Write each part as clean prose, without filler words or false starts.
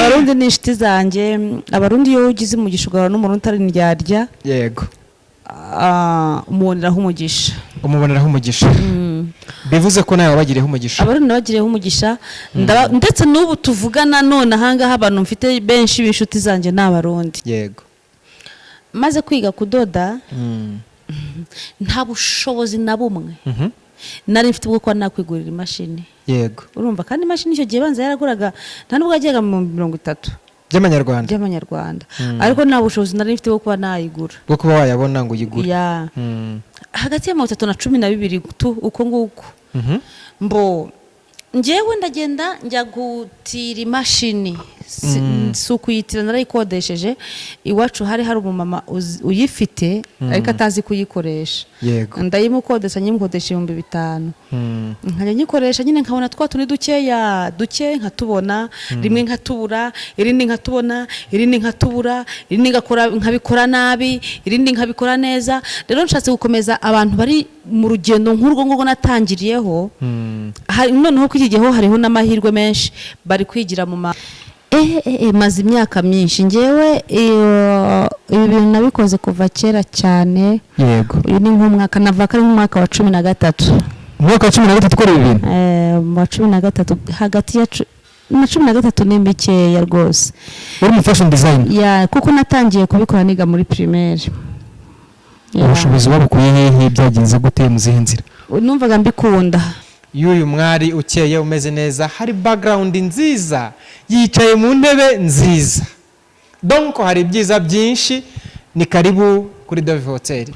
Abarundi ni inshuti zanjye. Abarundi, iyo ugize umugisha ugahura n'umuntu utari indyarya, umuboneraho umugisha. Umuboneraho umugisha, bivuze ko nawe wabagiriyeho umugisha. Abarundi nabagiriyeho umugisha. Ndetse n'ubu tuvugana none ahangaha, abantu mfite benshi b'inshuti zanjye ni Abarundi. Maze kwiga kudoda, nta bushobozi na bumwe nari mfite bwo kuba nakwigurira imashini. Urumva kandi imashini icyo gihe banza yaraguraga, nta nubwo yageraga mu 30 by'amanyarwanda. By'amanyarwanda, ariko nta bushobozi nari mfite bwo kuba nayigura. Bwo kuba wayabona ngo uyigure. Ya, hagati ya 32 tu, uko nguko. Mbo njyewe ndagenda njya gutira imashini. Si ukuyitira, narayikodesheje. Iwacu hari umumama uyifite ariko atazi kuyikoresha. Ndayimukodesha, nyimukodesha 5000. Nkajya nyikoresha nyine, nkabona twa tundi dukeya duke, nkatubona rimwe, nkatubura irindi, nkatubona irindi, nkatubura irindi, ngakora nkabikora nabi, irindi nkabikora neza. Rero nshatse gukomeza abantu bari mu rugendo nk'urwo ngurwo natangiriyeho. Noneho ko iki gihe ho hariho n'amahirwe menshi, bari kwigira mu ma maze imyaka myinshi ngewe ibi bintu nabikoze kuva kera cyane. Uyu ni nk'umwaka, navuga ko ari nk'umwaka wa 13. Umwaka wa 13 ukora ibi bintu? Mu wa 13, hagati ya na 13 ni mikeya rwose. Uri mu fashion design? Ya, kuko natangiye kubikora niga muri primaire. Ya. Ubushobozi wabukuye hehe? Byagenze gute? Mu zihe nzira? Numvaga mbikunda. Y'uyu mwari ukeye, umeze neza, hari background nziza, yicaye mu ntebe nziza, donc hari ibyiza byinshi. Ni karibu kuri Dove Hotel.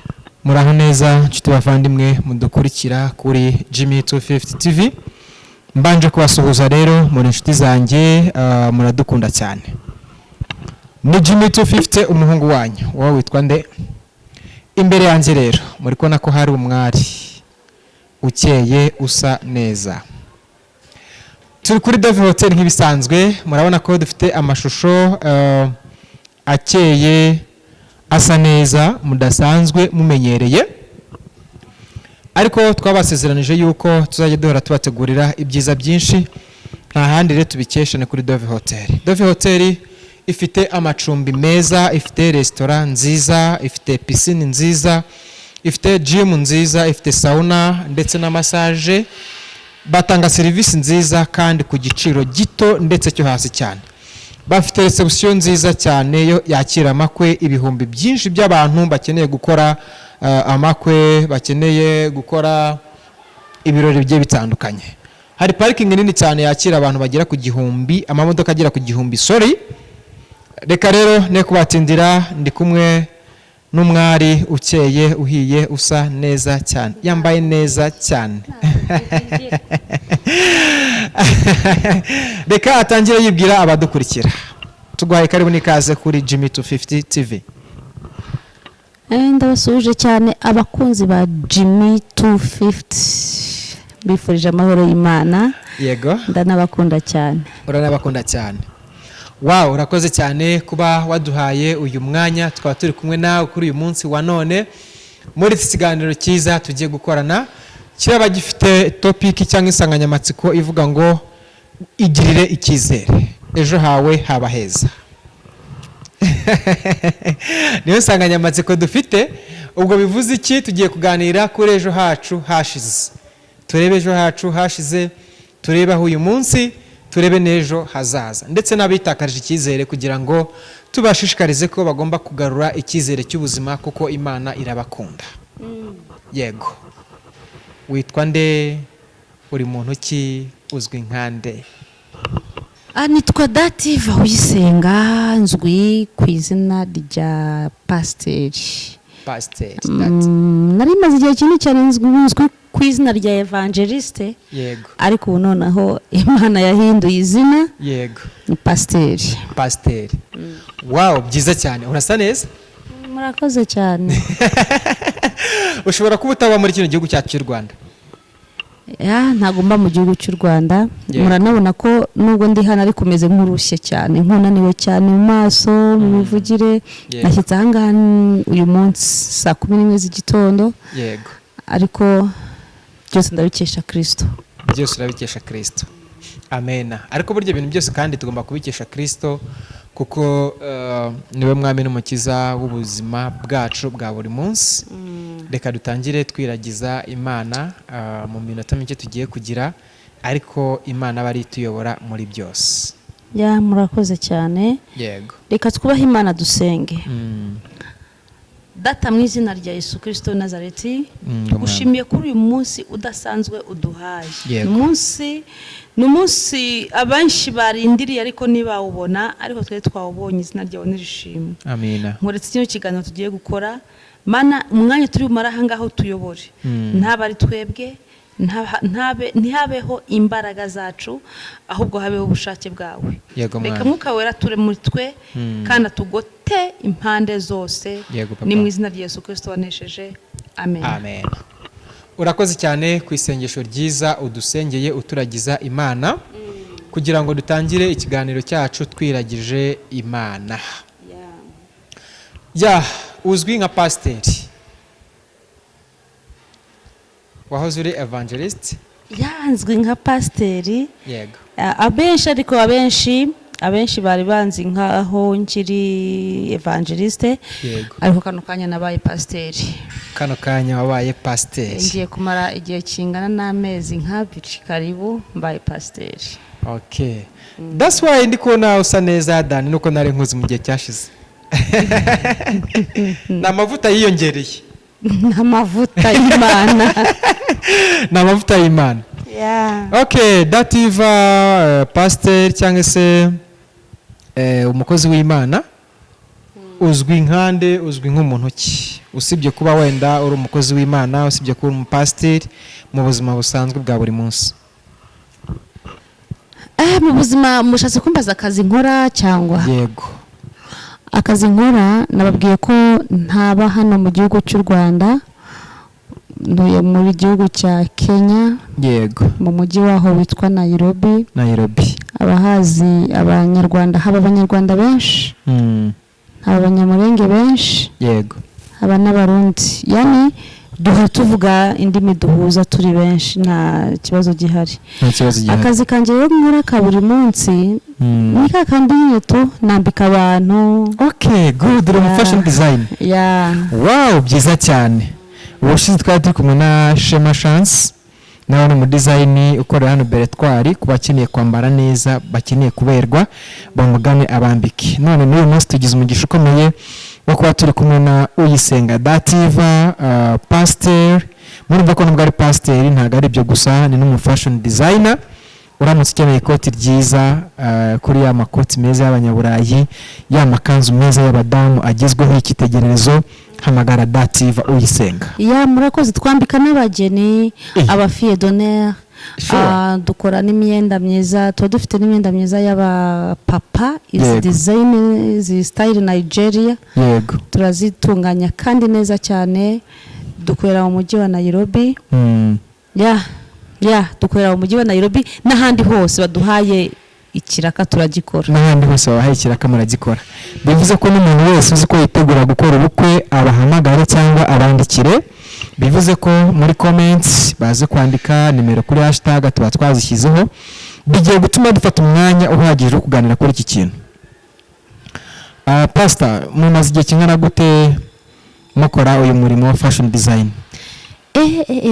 Muraho neza, nshuti bavandimwe mudukurikira kuri Jimmy 250 TV. Mbanje kubasuhuza rero, muri inshuti zanjye, muradukunda cyane. Ni Jimmy 250, umuhungu wanyu. Wowe witwa nde? Imbere yanjye rero muri kubona ko hari umwari ukeye, usa neza. Turi kuri Dove Hotel nk'ibisanzwe. Murabona ko dufite amashusho akeye, asa neza, mudasanzwe mumenyereye, ariko twabasezeranije yuko tuzajya duhora tubategurira ibyiza byinshi. Nta handi rero tubikesha, ni kuri Dove Hotel. Dove Hotel ifite amacumbi meza, ifite resitora nziza, ifite pisine nziza, ifite gym nziza, ifite sauna ndetse na massage. Batanga serivisi nziza kandi ku giciro gito ndetse cyo hasi cyane. Bafite reception nziza cyane yo yakira amakwe, ibihumbi byinshi by'abantu bakeneye gukora amakwe, bakeneye gukora ibirori bigiye bitandukanye. Hari parikingi nini cyane yakira abantu bagera ku 1000, amamodoka agera ku 1000, sorry. Reka rero ne kubatindira. Ndi kumwe n'umwari ukeye, uhiye, usa neza cyane, yambaye neza cyane. Reka atangire yibwira abadukurikira. Tuguhaye karibu n'ikaze kuri Jimmy 250 TV. Ndabasuhuje cyane abakunzi ba Jimmy 250, bifurije amahoro y'Imana. Ndanabakunda cyane. Uranabakunda cyane. Wow, urakoze cyane kuba waduhaye uyu mwanya, tukaba turi kumwe nawe kuri uyu munsi wa none muri iki kiganiro cyiza tugiye gukorana, kiraba gifite topic cyangwa insanganyamatsiko ivuga ngo "Igirire icyizere, ejo hawe haba heza". Niyo nsanganyamatsiko dufite. Ubwo bivuze iki? Tugiye kuganira kuri ejo hacu hashize, turebe ejo hacu hashize, turebe aho uyu munsi, turebe n'ejo hazaza, ndetse n'abitakarije icyizere kugira ngo tubashishikarize ko bagomba kugarura icyizere cy'ubuzima, kuko Imana irabakunda. Yego, witwa nde? Uri muntu ki? Uzwi nka nde? Nitwa Dativa Uyisenga, nzwi ku izina rya Pasiteri. Pasiteri Dati. Nari maze igihe kinini cyane nzwi ku izina rya Evangeliste, ariko ubu noneho Imana yahinduye izina, ni Pasiteri. Pasiteri, wow, byiza cyane, urasa neza. Murakoze cyane. Ushobora kuba utaba muri kino gihugu cyacu cy'u Rwanda? Ya, ntabwo mba mu gihugu cy'u Rwanda. Muranabona ko nubwo ndi hano ariko umeze nk'urushye cyane, nk'unaniwe cyane mu maso, mu mivugire. Nashyitse ahangaha uyu munsi saa 11 z'igitondo, ariko byose ndabikesha Kirisito. Byose urabikesha Kirisito. Amena. Ariko burya ibintu byose kandi tugomba kubikesha Kirisito, kuko niwe mwami n'umukiza w'ubuzima bwacu bwa buri munsi. Reka dutangire twiragiza Imana mu minota mike tugiye kugira, ariko Imana aba ari ituyobora muri byose. Ya, murakoze cyane. Yego. Reka twubahe Imana, dusenge. Data, mu izina rya Yesu Kirisito w'i Nazareti, tugushimiye kuri uyu munsi udasanzwe uduhaye. Ni umunsi abenshi barindiriye ariko ntibawubona, ariko twe twawubonye. Izina ryawe nirishimwe. Amina. Nkuretse kino kiganiro tugiye gukora, Mana, umwanya turi bumare aha ngaho tuyobore. Ntaba ari twebwe, ntihabeho imbaraga zacu, ahubwo habeho ubushake bwawe. Yego, Reka Mwami. Mwuka Wera ture muri twe kandi atugote impande zose. Yego, Papa. Ni mu izina rya Yesu Kirisito wanesheje, amen. Amen. Urakoze cyane ku isengesho ryiza udusengeye, uturagiza Imana kugira ngo dutangire ikiganiro cyacu twiragije Imana. Ya, uzwi nka pasiteri, wahoze uri evangelist. Yanzwe nka pasiteri. Yego. Abenshi, ariko abenshi bari banzi nkaho nkiri evangeliste, ariko kano kanya nabaye pasiteri. Kano kanya wabaye pasiteri. Ngiye kumara igihe kingana n'amezi nk'abiri karibu mbaye pasiteri. Okay, that's why ndi kubona usa neza, Dani, nuko nari nkuzi mu gihe cyashize. Ni amavuta yiyongereye. N'amavuta y'Imana. Ni amavuta y'Imana. Okay, Dativa, pasiteri cyangwa se umukozi w'Imana, uzwi nkande? Uzwi nk'umuntu ki, usibye kuba wenda uri umukozi w'Imana, usibye kuba uri umupasiteri, mu buzima busanzwe bwa buri munsi? Mu buzima, mushatse kumbaza akazi nkora cyangwa? Yego. Akazi nkora, nababwiye ko ntaba hano mu gihugu cy'u Rwanda, ntuye muri gihugu cya Kenya, mu mujyi waho witwa Nairobi. Nairobi. Abahazi, Abanyarwanda, haba Abanyarwanda benshi, haba Abanyamurenge benshi, haba n'Abarundi. Yani duhora tuvuga indimi duhuza turi benshi, nta kibazo gihari. Nta kibazo gihari. Akazi kanjye rero nkora ka buri munsi ni ka kandi nyine tu nambika abantu. Okay, good. Uri mu fashion design. Ya. Wow, byiza cyane. Ubushize twari turi kumwe na Shema Chance, nawe ni umudesigner ukorera hano Beretwari. Ku bakeneye kwambara neza, bakeneye kuberwa, bamugane abambike. None n'uyu munsi tugize umugisha ukomeye wo kuba turi kumwe na Uyisenga Dativa, pasiteri. Murumva ko nubwo ari pasiteri, ntabwo ari ibyo gusa, ni n'umu fashion designer. Uramutse ukeneye ikoti ryiza, kuri ya makoti meza y'abanyaburayi, ya makanzu meza y'abadamu agezweho y'icyitegererezo, hamagara Dativa Uyisenga. Ya, murakoze. Twambika n'abageni, abafille d'honneur. Dukora n'imyenda myiza, tuba dufite n'imyenda myiza y'abapapa, izi design, izi style Nigeria. Turazitunganya kandi neza cyane. Dukorera mu mujyi wa Nairobi. Ya, dukorera mu mujyi wa Nairobi n'ahandi hose baduhaye ikiraka turagikora. N'ahandi hose babahaye ikiraka muragikora. Bivuze ko n'umuntu wese uzi ko yitegura gukora ubukwe abahamagare cyangwa abandikire. Bivuze ko muri comments baze kwandika nimero, kuri hashtag tuba twazishyizeho. Bigiye gutuma dufata umwanya uhagije wo kuganira kuri iki kintu. Pastor, mumaze igihe kingana gute mukora uyu murimo wa fashion design?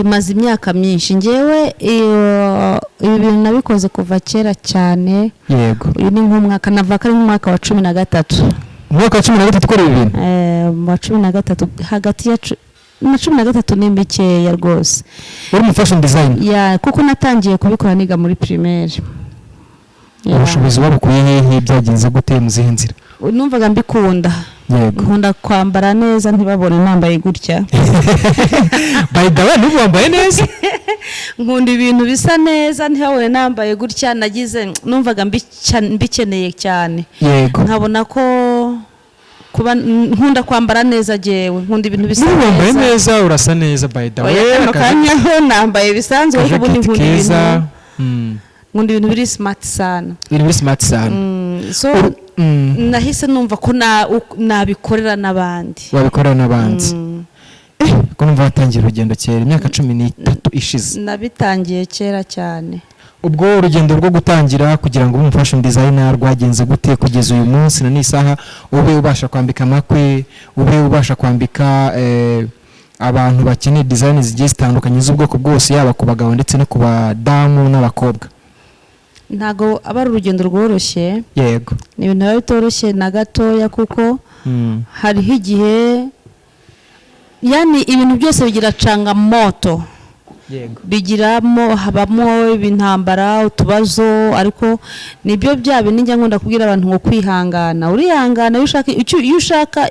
Maze imyaka myinshi ngewe. Ibi bintu nabikoze kuva kera cyane. Uyu ni nk'umwaka, navuga ko ari nk'umwaka wa 13. Umwaka wa 13 ukora ibi bintu? Mu wa 13, hagati ya na 13 ni mikeya rwose. Uri mu fashion design? Ya, kuko natangiye kubikora niga muri primaire. Ya. Ubushobozi wabukuye hehe? Byagenze gute? Mu zihe nzira? Numvaga mbikunda. Nkunda kwambara neza, ntibabone nambaye gutya. By the way, n'ubu wambaye neza. Nkunda ibintu bisa neza, ntibabone nambaye gutya. Nagize, numvaga mbikeneye cyane. Nkabona ko kuba nkunda kwambara neza, jyewe nkunda ibintu bisa N'ubu wambaye neza. neza, urasa neza by the way. Oya, kano kanya ho nambaye bisanzwe, ariko ubundi Akajaketi nkunda ibintu keza. Nkunda ibintu biri smart sana. Ibintu biri smart sana. So nahise numva ko nabikorera n'abandi. Wabikorera n'abandi. Ko numva watangiye urugendo kera, imyaka 13 ishize. Nabitangiye kera cyane. Ubwo urugendo rwo gutangira kugira ngo ube umu fashion designer rwagenze gute kugeza uyu munsi na n'isaha ube ubasha kwambika amakwe, ube ubasha kwambika abantu bakeneye design zigiye zitandukanye z'ubwoko bwose, yaba ku bagabo ndetse no ku badamu n'abakobwa? Ntabwo aba ari urugendo rworoshye. Ni ibintu biba bitoroshye na gatoya, kuko hariho igihe, yani ibintu byose bigira changamoto. Bigiramo, habamo intambara, utubazo, ariko nibyo bya bindi njya nkunda kubwira abantu ngo kwihangana, urihangana. Iyo ushaka iyo ushaka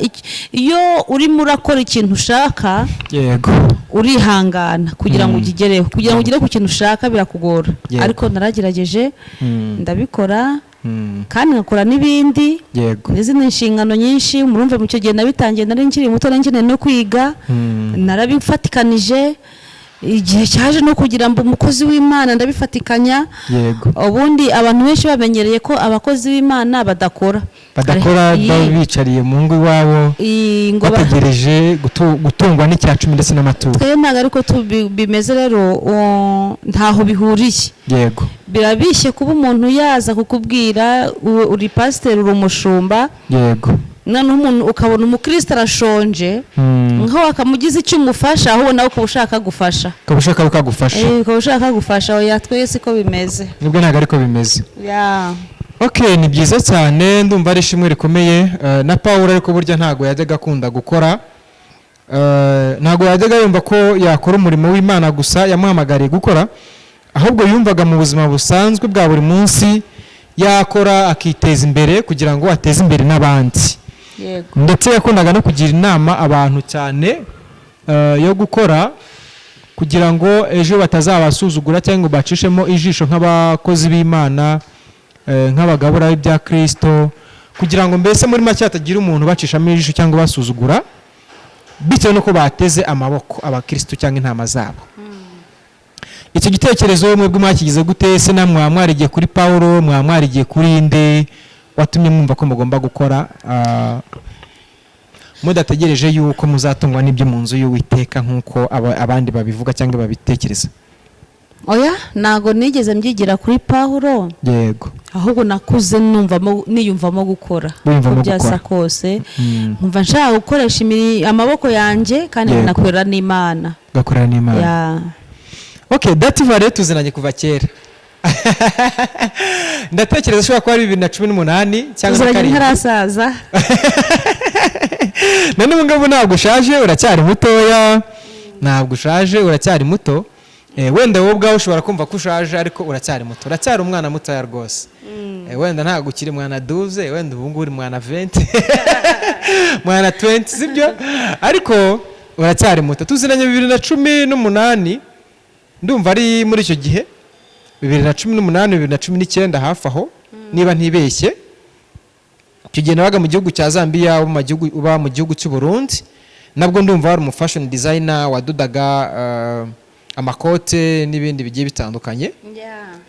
iyo urimo urakora ikintu ushaka, urihangana kugira ngo ukigereho. Kugira ngo ugere ku kintu ushaka birakugora. Ariko naragerageje, ndabikora, kandi nkakora n'ibindi n'izindi nshingano nyinshi. Murumve, mu cyo gihe nabitangiye nari nkiri muto, nari nkeneye no kwiga. Narabifatikanije. Igihe cyaje no kugira ngo umukozi w'Imana, ndabifatikanya. Ubundi abantu benshi bamenyereye ko abakozi b'Imana badakora. Badakora. Iyi- Baba bicariye mu ngo iwabo, iyi ngo bategereje gutungwa n'icya cumi ndetse n'amaturo. Twebwe ntabwo ariko bimeze rero, ntaho bihuriye. Birabishye kuba umuntu yaza kukubwira, uri pasiteri, uri umushumba, noneho umuntu ukabona umukristo arashonje, nkaho wakamugize icyo umufasha, ahubwo nawe ukaba ushaka gufasha. Ukaba ushaka ko agufasha. Ukaba ushaka gufasha. Oya, twese siko bimeze. Nibwo ntabwo ariko bimeze. Ya. Ok, ni byiza cyane, ndumva ari ishimwe rikomeye. Na Paul ariko burya ntabwo yajyaga akunda gukora. Ntabwo yajyaga yumva ko yakora umurimo w'Imana gusa yamuhamagariye gukora, ahubwo yumvaga mu buzima busanzwe bwa buri munsi yakora akiteza imbere kugira ngo ateze imbere n'abandi. Ndetse yakundaga no kugira inama abantu cyane yo gukora kugira ngo ejo batazabasuzugura cyangwa ngo bacishemo ijisho nk'abakozi b'Imana, nk'abagabura b'ibya Kirisito, kugira ngo mbese muri make hatagira umuntu ubacishamo ijisho cyangwa ubasuzugura bitewe n'uko bateze amaboko abakirisitu cyangwa intama zabo. Icyo gitekerezo mwebwe mwakigize gute se? Namwe mwaba mwarigiye kuri Paul, mwaba mwarigiye kuri nde watumye mwumva ko mugomba gukora, mudategereje yuko muzatungwa n'ibyo mu nzu y'Uwiteka nk'uko abandi babivuga cyangwa babitekereza? Oya, ntabwo nigeze mbyigira kuri Pawulo. Ahubwo nakuze numvamo, niyumvamo gukora. Wiyumvamo Uko byasa gukora. kose, nkumva nshaka gukoresha amaboko yanjye kandi nkanakorera n'Imana. Ugakorera n'Imana. Ya. Ok, Dativa rero tuzinanye kuva kera. Ndatekereza ashobora kuba ari 2018 cyangwa na Tuziranye 7. ntarasaza. None ubu ngubu ntabwo ushaje, uracyari mutoya. Ntabwo ushaje, uracyari muto. Wenda wowe ubwawe ushobora kumva ko ushaje, ariko uracyari muto, uracyari umwana mutoya rwose. Wenda ntabwo ukiri mwana 12, wenda ubu ngubu uri mwana 20, mwana 20, sibyo? Ariko uracyari muto. Tuzinanye 2018, ndumva ari muri icyo gihe, 2018, 2019, hafi aho niba ntibeshye. Icyo gihe nabaga mu gihugu cya Zambia, uba mu gihugu cy'u Burundi. Nabwo ndumva wari umu fashion designer wadodaga amakote n'ibindi bigiye bitandukanye.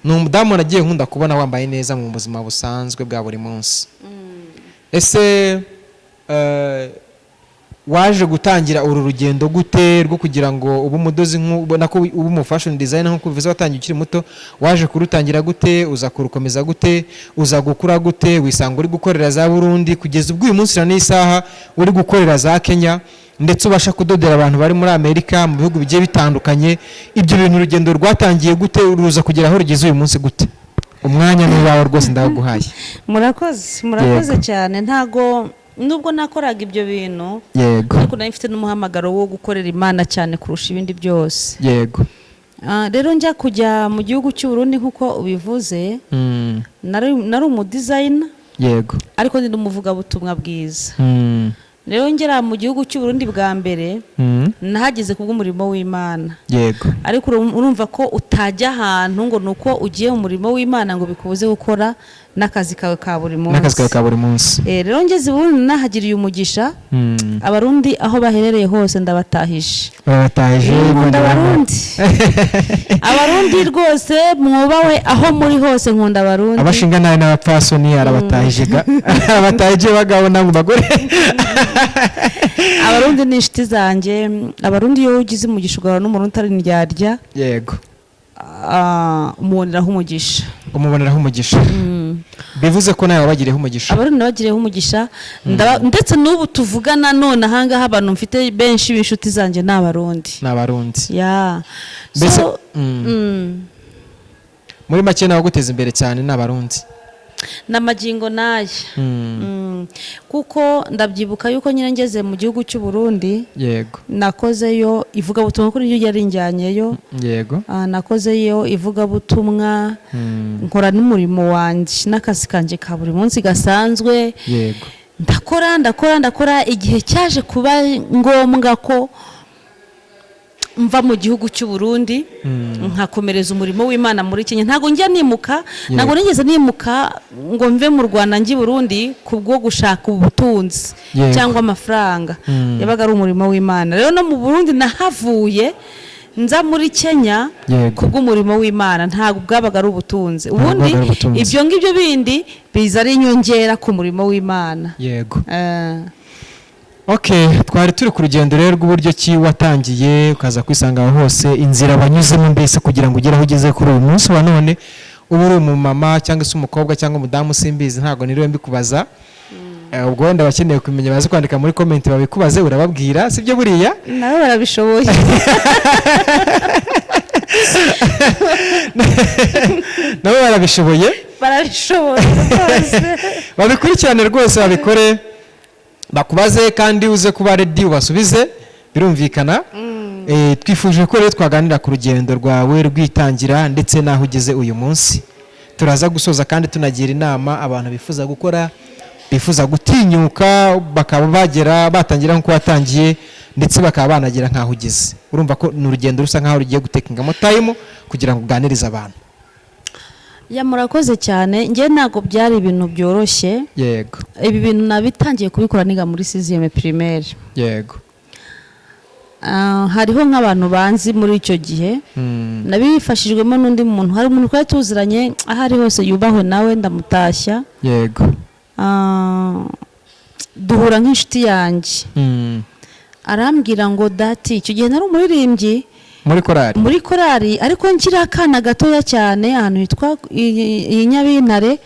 Ni umudamu nagiye nkunda kubona wambaye neza mu buzima busanzwe bwa buri munsi. Ese waje gutangira uru rugendo gute rwo kugira ngo ube umudozi, ubona ko ube umu fashion designer nk'uko ubivuze watangiye ukiri muto? Waje kurutangira gute? Uza kurukomeza gute? Uza gukura gute wisanga uri gukorera za Burundi, kugeza ubwo uyu munsi na n'isaha uri gukorera za Kenya, ndetse ubasha kudodera abantu bari muri Amerika, mu bihugu bigiye bitandukanye? Ibyo bintu, urugendo rwatangiye gute, ruza kugera aho rugeze uyu munsi gute? Umwanya ni uwawe rwose, ndawuguhaye. Murakoze, murakoze cyane. Ntago, nubwo nakoraga ibyo bintu, ariko nari mfite n'umuhamagaro wo gukorera Imana cyane kurusha ibindi byose. Rero njya kujya mu gihugu cy'u Burundi, nk'uko ubivuze, nari umu designer, ariko ndi n'umuvugabutumwa bwiza. Rero ngera mu gihugu cy'u Burundi bwa mbere, nahageze kubw'umurimo w'Imana. Ariko urumva ko utajya ahantu ngo ni uko ugiye mu murimo w'Imana ngo bikubuze gukora n'akazi kawe ka buri munsi. N'akazi kawe ka buri munsi. Rero ngeze i Burundi nahagiriye umugisha. Abarundi aho baherereye hose ndabatahije. Babatahije. Nkunda Abarundi. Abarundi rwose mwubawe aho muri hose, nkunda Abarundi. Abashinga nabi n'abapfasoni arabatahije ga, arabatahije bagabo namwe bagore. Abarundi ni inshuti zanjye. Abarundi, iyo ugize umugisha ugahura n'Umurundi utari indyarya, Muboneraho umugisha. Umuboneraho umugisha, bivuze ko nawe wabagiriyeho umugisha. Abarundi nabagiriyeho umugisha. Ndetse n'ubu tuvugana none ahangaha, abantu mfite benshi b'inshuti zanjye ni Abarundi. Ni Abarundi. Ya. Mbese So, muri make nawe guteza imbere cyane ni Abarundi. N'amagingo n'aya. Kuko ndabyibuka yuko nyine ngeze mu gihugu cy'u Burundi, nakozeyo ivugabutumwa, kuri ryo yari njyanyeyo. Nakozeyo ivugabutumwa, nkora n'umurimo wanjye n'akazi kanjye ka buri munsi gasanzwe. Ndakora, ndakora, ndakora. Igihe cyaje kuba ngombwa ko mva mu gihugu cy'u Burundi, nkakomereza umurimo w'Imana muri Kenya. Ntabwo njya nimuka, ntabwo nigeze nimuka ngo mve mu Rwanda njye i Burundi kubwo gushaka ubutunzi cyangwa amafaranga. Yabaga ari umurimo w'Imana. Rero no mu Burundi nahavuye nza muri Kenya kubw'umurimo w'Imana, ntabwo bwabaga ari ubutunzi ubundi. Bwabaga ari ubutunzi. Ibyo ngibyo bindi biza ari inyongera ku murimo w'Imana. Okay, twari turi ku rugendo rero rw'uburyo ki watangiye ukaza kwisanga aho hose, inzira wanyuzemo mbese kugira ngo ugere aho ugeze kuri uyu munsi wa none, uba uri umumama cyangwa se umukobwa cyangwa umudamu, simbizi, ntabwo niriwe mbikubaza. Ubwo wenda abakeneye kumenya bazi kwandika muri comment babikubaze, urababwira, sibyo buriya? Nabo barabishoboye. Nabo barabishoboye. Barabishoboye rwose. Babikurikirane rwose, babikore, bakubaze kandi uze kuba ready ubasubize, birumvikana. Twifuje ko rero twaganira ku rugendo rwawe rwitangira ndetse n'aho ugeze uyu munsi. Turaza gusoza kandi tunagira inama abantu bifuza gukora, bifuza gutinyuka, bakaba bagera batangira nk'uko watangiye, ndetse bakaba banagera nk'aho ugeze. Urumva ko ni urugendo rusa nk'aho rugiye gutekingamo time kugira ngo uganirize abantu. Ya, murakoze cyane. Njye ntabwo byari ibintu byoroshye. Ibi bintu nabitangiye kubikora niga muri sixième primaire. Hariho nk'abantu banzi muri icyo gihe. Nabifashijwemo n'undi muntu, hari umuntu twari tuziranye, aho ari hose yubahwe nawe, ndamutashya. Duhura nk'inshuti yanjye. Arambwira ngo dati, icyo gihe nari umuririmbyi muri korali. Muri korali, ariko nkiri akana gatoya cyane, ahantu hitwa i Nyabintare.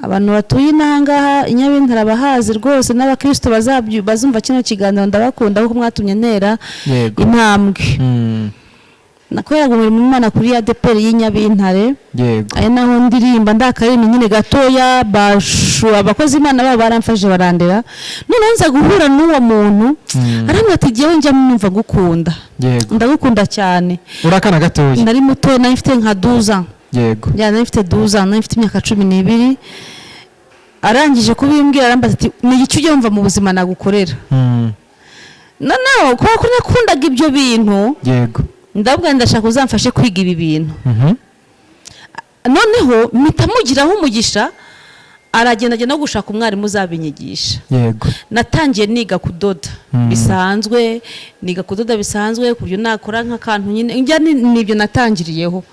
Abantu batuye inahangaha i Nyabintare abahazi rwose n'abakristo bazumva kino kiganiro, ndabakunda kuko mwatumye ntera intambwe. Nakoreraga umurimo w'Imana kuri ADEPR y'i Nyabintare. Ari naho ndirimba, ndakaririmba nyine gatoya. Bashu abakozi Imana babo baramfashe, barandera. Noneho nza guhura n'uwo muntu. Arambwira ati: "Jyewe njya numva ngukunda." "Ndagukunda cyane." Uri akana gatoya. Nari muto, nari mfite nka 12. Ya, nari mfite 12, nari mfite imyaka 12. Arangije kubimbwira, arambaza ati: "Ni iki ujya wumva mu buzima nagukorera?" Noneho kubera ko nakundaga ibyo bintu, ndavuga: "Ndashaka uzamfashe kwiga ibi bintu." Noneho mpita mugiraho umugisha, aragenda ajya no gushaka umwarimu uzabinyigisha. Natangiye niga kudoda bisanzwe, niga kudoda bisanzwe ku buryo nakora nk'akantu nyine njya nibyo natangiriyeho.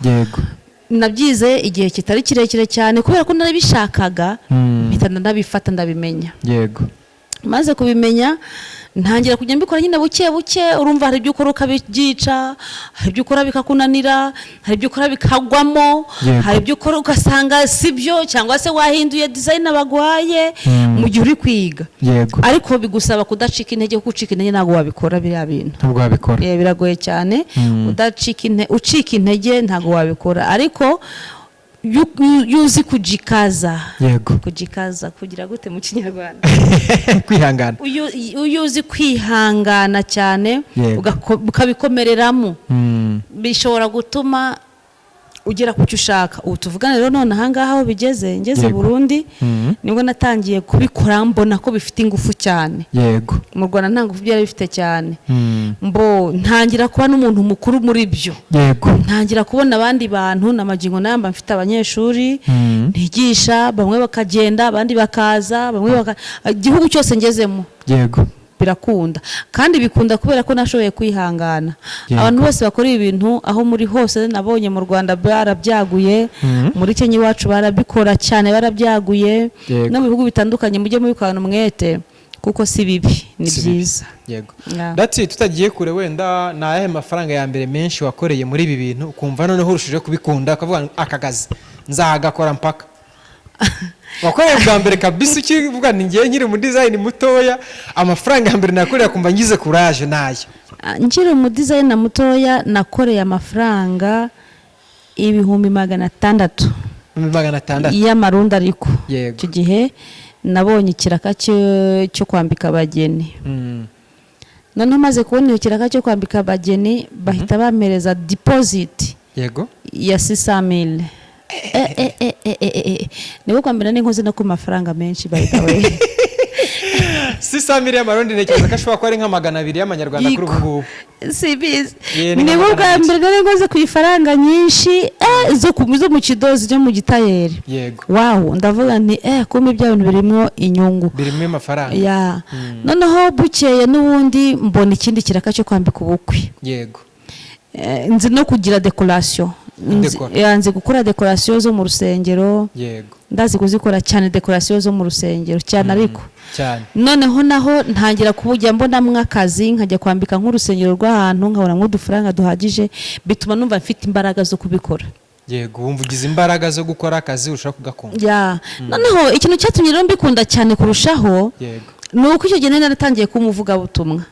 Nabyize igihe kitari kirekire cyane kubera ko narabishakaga. Mpita ndabifata, ndabimenya. Maze kubimenya, ntangira kujya mbikora nyine buke buke. Urumva hari ibyo ukora ukabyica, hari ibyo ukora bikakunanira, hari ibyo ukora bikagwamo. Hari ibyo ukora ugasanga si byo, cyangwa se wahinduye design baguhaye mu gihe uri kwiga. Ariko bigusaba kudacika intege, kuko ucika intege ntabwo wabikora biriya bintu. Ntabwo wabikora. Biragoye cyane. Udacika ucika intege ntabwo wabikora, ariko iyo uzi kujikaza. Kujikaza, kugira gute mu Kinyarwanda? Kwihangana. Iyo uzi kwihangana cyane, ukabikomereramo, bishobora gutuma ugera ku cyo ushaka. Ubu tuvugana rero none ahangaha aho bigeze, ngeze Burundi, nibwo natangiye kubikora, mbona ko bifite ingufu cyane. Mu Rwanda nta ngufu byari bifite cyane. Mbo ntangira kuba n'umuntu mukuru muri byo. Ntangira kubona abandi bantu n'amagingo namba mfite abanyeshuri ntigisha, bamwe bakagenda, abandi bakaza, bamwe igihugu cyose ngezemo birakunda, kandi bikunda kubera ko nashoboye kwihangana. Abantu bose bakora ibi bintu aho muri hose, nabonye mu Rwanda barabyaguye, muri Kenya iwacu barabikora cyane, barabyaguye, no mu bihugu bitandukanye, mujye mubikorana umwete kuko Kuko si bibi, ni Si bibi. byiza. Yeah. Dati, tutagiye kure, wenda ni ayahe mafaranga ya mbere menshi wakoreye muri ibi bintu, ukumva noneho urushijeho kubikunda, ukavuga ngo aka kazi nzagakora mpaka? Wakoreye bwa mbere kabisa ukivuga ni ngewe nkiri mu design mutoya, amafaranga ya mbere nakoreye akumva ngize courage nayo? Ah, nkiri umu designer mutoya nakoreye amafaranga 600,000. 600,000? Y'amarundi ariko. Yego. Icyo gihe nabonye ikiraka cyo kwambika abageni. Noneho maze kubona iyo kiraka cyo kwambika abageni, bahita bampereza deposit ya 600,000. Nibwo kwa mbere n'inkozi no ku mafaranga menshi, by the way. 600,000 y'amarundi, ntekereza ko ashobora kuba ari nka 200 y'amanyarwanda kuri ubu ngubu. Sibizi. Ye, ni nka Nibwo bwa 200. mbere nari nkoze ku ifaranga nyinshi, zo mu kidozi, zo mu gitayeri. Wow, ndavuga nti kumbe ibya bintu birimo inyungu. Birimo amafaranga. Ya, noneho bukeye n'ubundi mbona ikindi kiraka cyo kwambika ubukwe. Nzi no kugira décoration. Décora. Ya, nzi gukora décoration zo mu rusengero. Ndazi kuzikora cyane, décoration zo mu rusengero cyane ariko. Cyane. Noneho naho ntangira kubujya mbonamwo akazi, nkajya kwambika nk'urusengero rw'ahantu, nkabona nk'udufaranga duhagije, bituma numva mfite imbaraga zo kubikora. Yego, wumva ugize imbaraga zo gukora akazi, ushobora kugakunda. Ya, noneho ikintu cyatumye rero mbikunda cyane kurushaho ni uko icyo gihe nari naratangiye kuba umuvugabutumwa.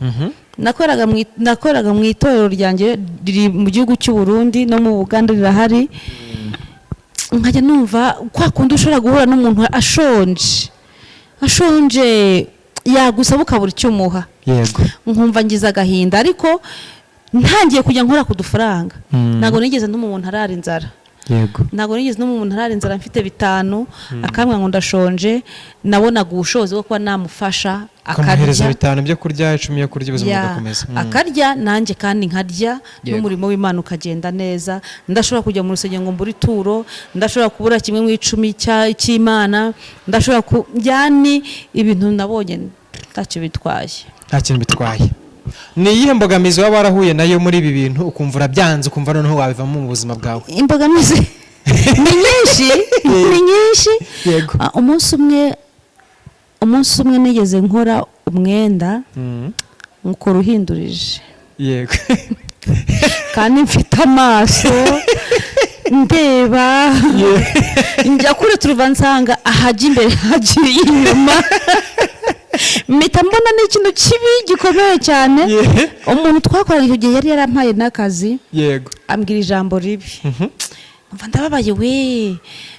Nakoraga mu itorero ryanjye riri mu gihugu cy'u Burundi, no mu Buganda rirahari. Nkajya numva kwa kundi ushobora guhura n'umuntu ashonje, ashonje, yagusaba ukabura icyo umuha, nkumva ngize agahinda. Ariko ntangiye kujya nkora ku dufaranga, ntabwo nigeze ntuma umuntu arara inzara. Ntabwo nigeze ntuma umuntu arara inzara. Mfite 5 akambwira ngo ndashonje, nabonaga ubushobozi bwo kuba namufasha ukamuhereza akarya. 5 byo kurya, 10 yo kurya, ubuzima Ya, bugakomeza. Akarya, nanjye kandi nkarya, n'umurimo w'Imana ukagenda neza. Ndashobora kujya mu rusengero ngo mbure ituro, ndashobora kubura kimwe mu icumi cy'Imana, ndashobora ku yani ibintu nabonye ntacyo bitwaye. Nta kintu bitwaye. Ni iyihe mbogamizi waba warahuye nayo muri ibi bintu, ukumva urabyanze, ukumva noneho wabivamo mu buzima bwawe? Imbogamizi ni nyinshi, ni nyinshi. Ah, umunsi umwe nigeze nkora umwenda, nkora uhindurije, kandi mfite amaso ndeba, njya kure turuva nsanga ahajya imbere hagiye inyuma, mpita mbona ni ikintu kibi gikomeye cyane. Umuntu twakoranye icyo gihe yari yarampaye n'akazi, ambwira ijambo ribi, numva ndababaye we,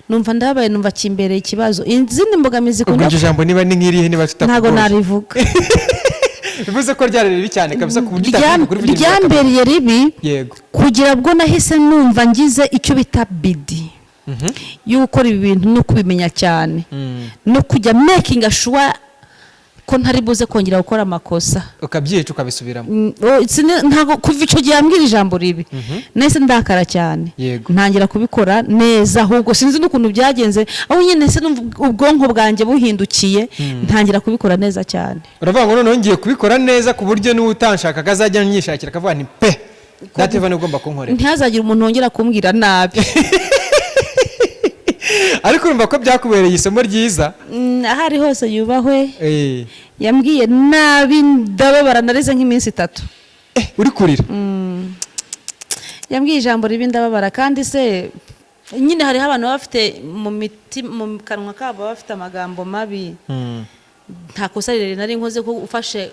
numva ndababaye, numva kimbereye ikibazo. Izindi mbogamizi Ubwo ikunda iryo jambo niba ni nk'irihe, niba Ntabwo tutakugoye? narivuga. Bivuze ko ryari ribi cyane kabisa ku buryo utatinya kurivugira imbere ya kamera. Ryambereye ribi kugira bwo nahise numva ngize icyo bita bidi yo gukora ibi bintu no kubimenya cyane, no kujya making sure ko ntari buze kongera gukora amakosa. Ukabyica, ukabisubiramo. Oh, ntabwo kuva icyo gihe ambwira ijambo ribi nahise ndakara cyane, ntangira kubikora neza. Ahubwo sinzi n'ukuntu byagenze, aho nyine nahise numva ubwonko bwanjye buhindukiye, ntangira kubikora neza cyane. Uravuga ngo noneho ngiye kubikora neza ku buryo n'uwo utanshakaga azajya anyishakira, akavuga nti pe, Dativa niwe ugomba kunkorera. Ntihazagire umuntu wongera kumbwira nabi. Ariko urumva ko byakubereye isomo ryiza. Aho ari hose yubahwe. Yambwiye nabi ndababara, narize nk'iminsi 3. Uri kurira? Yambwiye ijambo ribi ndababara. Kandi se nyine hariho abantu baba bafite mu miti, mu kanwa kabo baba bafite amagambo mabi. Nta kosa rirerire nari nkoze, ko ufashe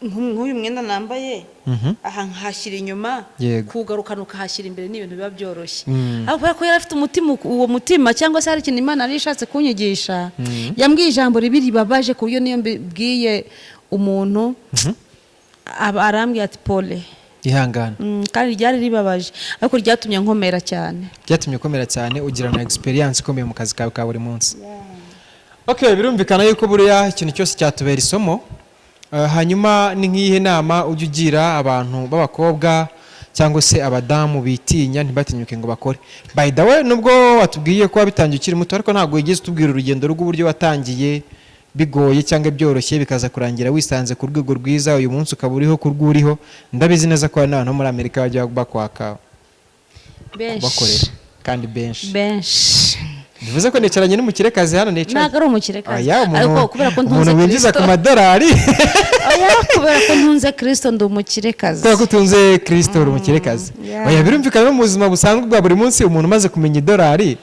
nk'uyu mwenda nambaye, aha nkahashyira inyuma, kuwugarukana ukahashyira imbere ni ibintu biba byoroshye. Ariko kubera ko yari afite umutima, uwo mutima, cyangwa se hari ikintu Imana yari ishatse kunyigisha, yambwiye ijambo ribi ribabaje ku buryo niyo mbibwiye umuntu aba arambwira ati pole. Ihangane. Kandi ryari ribabaje, ariko ryatumye nkomera cyane. Byatumye ukomera cyane, ugira na experience ikomeye mu kazi kawe ka buri munsi. Okay, birumvikana yuko buriya ikintu cyose cyatubera isomo. Hanyuma ni nk'iyihe nama ujya ugira abantu b'abakobwa cyangwa se abadamu bitinya, ntibatinyuke ngo bakore? By the way, nubwo watubwiye ko wabitangiye ukiri muto, ariko ntabwo wigeze utubwira urugendo rw'uburyo watangiye bigoye cyangwa byoroshye, bikaza kurangira wisanze ku rwego rwiza uyu munsi ukaba uriho ku rw'uriho. Ndabizi neza ko hari n'abantu bo muri Amerika bajya bakwaka Benshi. bakorera, kandi benshi. Benshi. Bivuze ko nicaranye n'umukirekazi hano nicaye. Ntabwo ari umukirekazi. Oya, umuntu, Ariko kubera ko ntunze umuntu winjiza ku Kristo. madolari. Oya, kubera ko ntunze Kristo ndi umukirekazi. Kubera ko utunze Kristo uri umukirekazi. Yeah. Oya, birumvikana, no mu buzima busanzwe bwa buri munsi umuntu umaze kumenya idolari,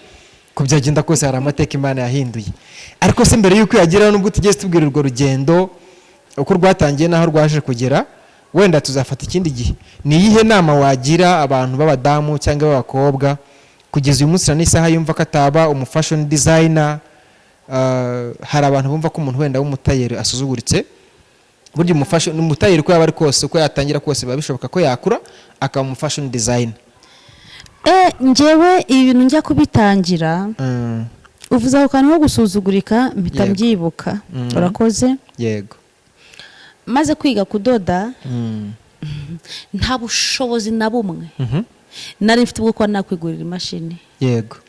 ko byagenda kose hari amateka Imana yahinduye. Ariko se mbere y'uko yageraho, nubwo tugeze tubwira urwo rugendo uko rwatangiye n'aho rwaje kugera, wenda tuzafata ikindi gihe, ni iyihe nama wagira abantu b'abadamu cyangwa b'abakobwa kugeza uyu munsi na n'isaha yumva ko ataba umufashion designer? Hari abantu bumva ko umuntu wenda w'umutayeri asuzuguritse. Burya umutayeri uko yaba ari kose, uko yatangira kose, biba bishoboka ko yakura akaba umufashion designer. Njyewe ibi bintu njya kubitangira, uvuze ako kantu ko gusuzugurika mpita mbyibuka. Urakoze. Maze kwiga kudoda, nta bushobozi na bumwe nari mfite bwo kuba nakwigurira imashini.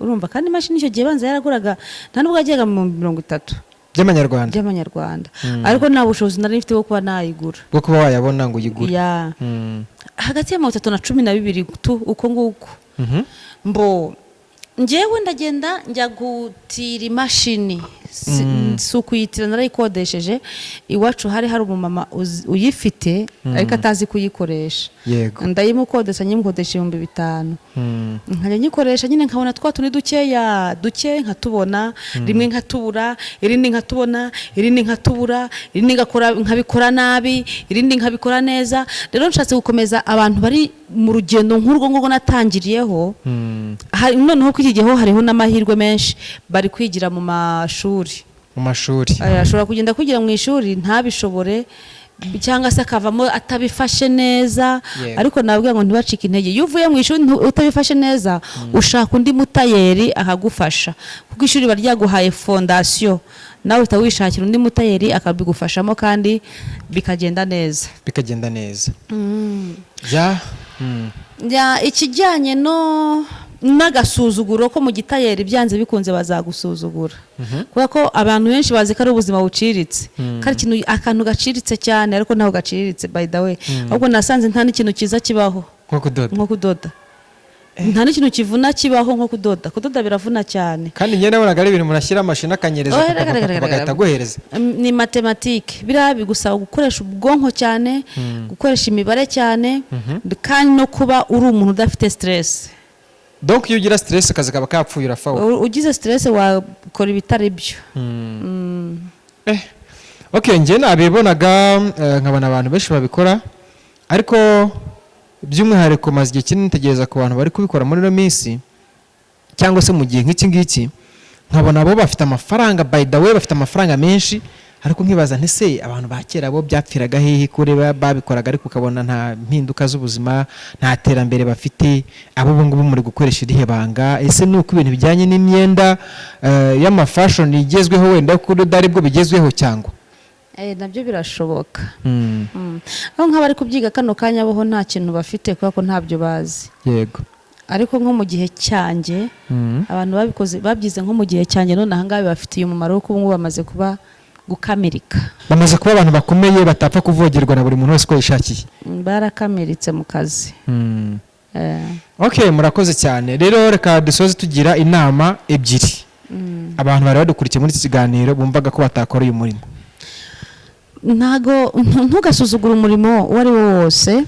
Urumva kandi imashini icyo gihe banza yaraguraga, nta nubwo yageraga mu 30 By'amanyarwanda. by'amanyarwanda, ariko nta bushobozi nari mfite bwo kuba nayigura. Bwo kuba wayabona ngo uyigure. Ya. Hagati ya 32 tu, uko nguko. Mbo njyewe ndagenda njya gutira imashini. Si ukuyitira, narayikodesheje. Iwacu hari umumama uyifite ariko atazi kuyikoresha. Ndayimukodesha, nyimukodesha 5000. Nkajya nyikoresha nyine, nkabona twa tundi dukeya duke, nkatubona rimwe nkatubura, irindi nkatubona, irindi nkatubura, irindi ngakora nkabikora nabi, irindi nkabikora neza. Rero nshatse gukomeza abantu bari mu rugendo nk'urwo ngurwo natangiriyeho. Noneho ko iki gihe ho hariho n'amahirwe menshi, bari kwigira mu mashuri. Mu mashuri. Ashobora kugenda kwigira mu ishuri ntabishobore, cyangwa se akavamo atabifashe neza. Ariko nababwira ngo ntibacike intege. Iyo uvuye mu ishuri utabifashe neza, ushaka undi mutayeri akagufasha, kuko ishuri riba ryaguhaye fondation, nawe uhita wishakira undi mutayeri akabigufashamo kandi bikagenda neza. Bikagenda neza ya. Ya, ikijyanye no n'agasuzuguro ko mu gitayeri, byanze bikunze bazagusuzugura, kubera ko abantu benshi bazi ko ari ubuzima buciriritse, ko ari ikintu, akantu gaciriritse cyane, ariko ntabwo gaciriritse by the way. Ahubwo nasanze nta n'ikintu cyiza kibaho nko kudoda. Nko kudoda. Nta n'ikintu kivuna kibaho nko kudoda. Kudoda biravuna cyane. Kandi njye nabonaga ari ibintu umuntu ashyira amashini akanyereza, Oh, rega, rega, rega, bagahita rega. aguhereza. Ni matematike biriya, bigusaba gukoresha ubwonko cyane, gukoresha imibare cyane, kandi no kuba uri umuntu udafite stress. Donc iyo ugira stress akazi kaba kapfuye, urafawe. Ugize stress wakora ibitari byo. Okay, njye nabibonaga, nkabona abantu benshi babikora, ariko by'umwihariko maze igihe kinini ntegereza ku bantu bari kubikora muri ino minsi cyangwa se mu gihe nk'iki ngiki, nkabona bo bafite amafaranga, by the way bafite amafaranga menshi, ariko nkibaza nti: se abantu ba kera bo byapfiraga hehe kuri babikoraga, ariko ukabona nta mpinduka z'ubuzima, nta terambere bafite? Abo ubu ngubu muri gukoresha irihe banga? Ese ni uko ibintu bijyanye n'imyenda y'amafashion igezweho, wenda kudoda aribwo bigezweho, cyangwa? Nabyo birashoboka. Aho nk'abari kubyiga kano kanya boho nta kintu bafite, kubera ko ntabyo bazi. Ariko nko mu gihe cyanjye, abantu babikoze, babyize nko mu gihe cyanjye, none aha ngaha bibafitiye umumaro, kuko ubu ngubu bamaze kuba gukamirika. Bamaze kuba abantu bakomeye batapfa kuvogerwa na buri muntu wese uko yishakiye. Barakamiritse mu kazi. Okay, murakoze cyane. Rero reka dusoze tugira inama ebyiri abantu bari badukurikiye muri iki kiganiro bumvaga ko batakora uyu murimo. Ntago ntugasuzugure umurimo uwo ari wo wose.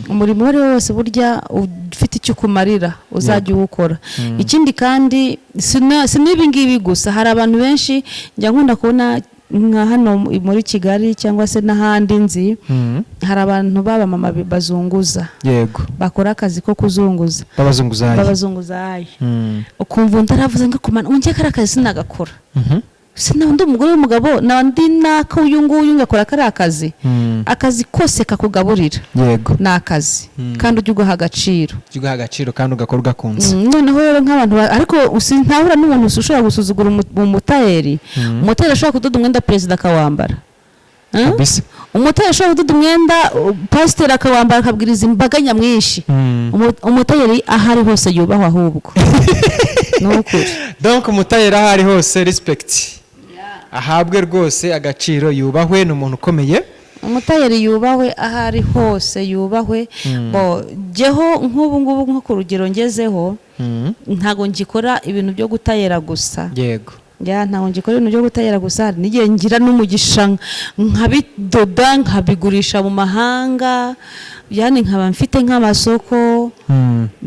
Umurimo uwo ari wo wose burya ufite icyo ukumarira, uzajya uwukora. Ikindi kandi si n'ibi ngibi gusa, hari abantu benshi njya nkunda kubona nka hano muri Kigali cyangwa se n'ahandi nzi, hari abantu b'abamama bazunguza, bakora akazi ko kuzunguza. B'abazunguzayi. B'abazunguzayi. Ukumva undi aravuze ngo: "Kumana unjye kariya kazi sinagakora, sinaba ndi umugore w'umugabo, naba ndi naka uyu nguyu ngakora kariya kazi." Akazi kose kakugaburira ni akazi, kandi ujye ugaha agaciro. Ujye ugaha agaciro kandi ugakora ugakunze. Noneho rero nk'abantu ariko ntahura n'umuntu ushobora gusuzugura umutayeri. Umutayeri ashobora kudoda umwenda perezida akawambara. Kabisa. Umutayeri ashobora kudoda umwenda pasiteri akawambara, akabwiriza imbaga nyamwinshi. Umutayeri aho ari hose yubahwa, ahubwo ni ukuri. Donc umutayeri aho ari hose, respect ahabwe rwose, agaciro, yubahwe, ni umuntu ukomeye. Umutayeri yubahwe aho ari hose, yubahwe. Bo jyeho nk'ubu ngubu, nko ku rugero ngezeho, ntabwo ngikora ibintu byo gutayera gusa. Ya, ntabwo ngikora ibintu byo gutayera gusa. Hari n'igihe ngira n'umugisha nkabidoda, nkabigurisha mu mahanga, yani nkaba mfite nk'amasoko.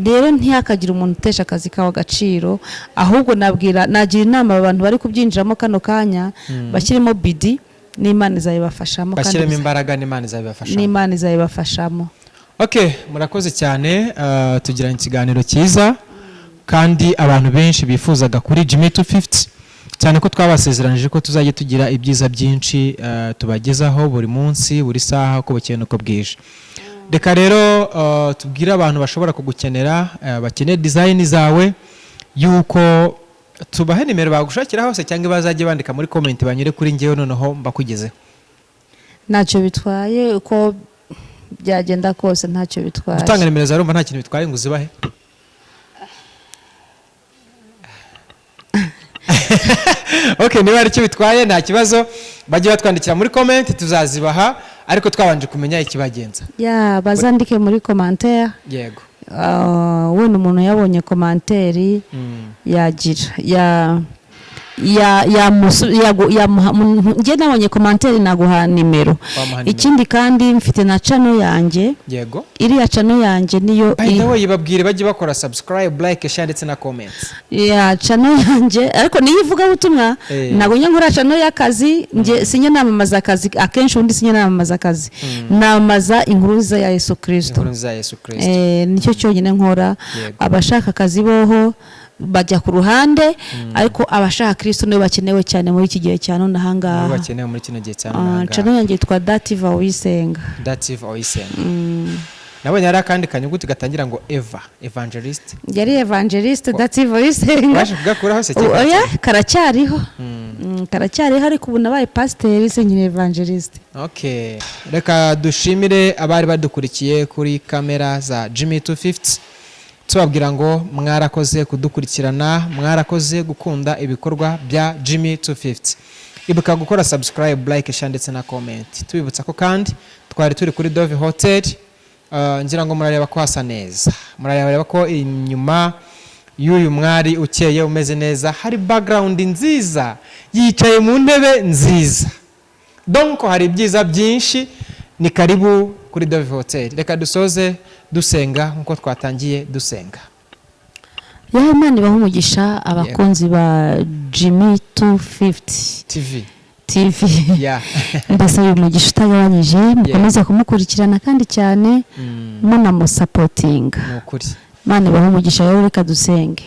Rero ntihakagire umuntu utesha akazi kawe agaciro, ahubwo nabwira, nagira inama abantu bari kubyinjiramo kano kanya, bashyiremo bidi n'Imana izabibafashamo kandi Bashyiremo imbaraga n'Imana izabibafashamo. N'Imana izabibafashamo. Okay, murakoze cyane. Tugiranye ikiganiro cyiza kandi abantu benshi bifuzaga kuri Jimmy 250, cyane ko twabasezeranije ko tuzajya tugira ibyiza byinshi tubagezaho buri munsi, buri saha, uko bukeye n'uko bwije. Reka rero tubwire abantu bashobora kugukenera, bakeneye design zawe, yuko tubahe nimero bagushakira hose, cyangwa bazajye bandika muri comment, banyure kuri njyewe, noneho mbakugezeho. Ntacyo bitwaye, uko byagenda kose ntacyo bitwaye. Gutanga nimero zawe, urumva nta kintu bitwaye ngo uzibahe? Okay, niba hari icyo bitwaye nta kibazo, bajye batwandikira muri comment, tuzazibaha, ariko twabanje kumenya ikibagenza. Ya, bazandike muri commentaire. Wenda umuntu yabonye commentaire yagira ya ya yamusu- yagu- yamuha. Njye nabonye commentaire naguha nimero. Wamuha nimero. Ikindi kandi mfite na channel yanjye. Iriya channel yanjye niyo By the way, babwire bajye bakora subscribe, like, share ndetse na comment. Ya, channel yanjye ariko niyo ivugabutumwa. Ntabwo njya nkora channel y'akazi. Njye sinjya namamaza akazi akenshi, ubundi sinjya namamaza akazi, namamaza inkuru nziza ya Yesu Kirisito. Inkuru nziza ya Yesu Kristo. Nicyo cyonyine nkora. Abashaka akazi boho bajya ku ruhande, ariko abashaka Kristo nibo bakenewe cyane muri iki gihe cya none ahangaha. Nibo bakenewe muri kino gihe cya none Ah, ahangaha. Channel yanjye yitwa Dativa Uwisenga. Dative Oyisenga. Nabonye hari akandi kanyuguti gatangira ngo Eva Evangelist. Yari Evangeliste Dativa Uwisenga. Waje kugakuraho se? Oya, karacyariho. Karacyariho, ariko ubu nabaye pasiteri, sinkiri evangeliste. Okay. Reka dushimire abari badukurikiye kuri kamera za Jimmy 250, tubabwira ngo mwarakoze kudukurikirana, mwarakoze gukunda ibikorwa bya Jimmy 250. Ibuka gukora subscribe, like, share ndetse na comment. Tubibutsa ko kandi twari turi kuri Dove Hotel. Ngira ngo murareba ko hasa neza, murareba ko inyuma y'uyu mwari ukeye umeze neza hari background nziza, yicaye mu ntebe nziza, donc hari ibyiza byinshi. Ni karibu kuri Dove Hotel. Reka dusoze dusenga nk'uko twatangiye dusenga. Yawe, Imana ibaha umugisha abakunzi ba Jimmy 250 TV. TV. Mbasaba umugisha utagabanyije, mukomeze kumukurikirana kandi cyane munamusapotinga. Ni ukuri. Imana ibahe umugisha. Rero reka dusenge.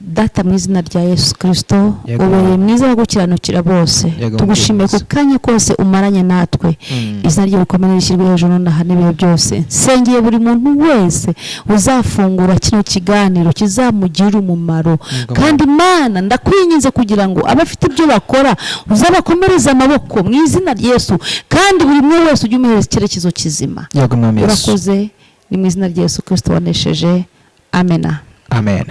Data, mu izina rya Yesu Kirisito, ubereye mwiza wo gukiranukira bose, tugushimiye ku Mwiza. kanya kose umaranye natwe. Izina rye rikomeye rishyirwe hejuru nonaha n'ibihe byose. Nsengeye buri muntu wese uzafungura kino kiganiro, kizamugirire umumaro. Kandi Imana, ndakwinginze kugira ngo abafite ibyo bakora uzabakomereze amaboko mu izina rya Yesu, kandi buri umwe wese ujye umuhereza icyerekezo kizima. Yego, Mwami Yesu. Urakoze, ni mu izina rya Yesu Kirisito wanesheje, amena. Amen.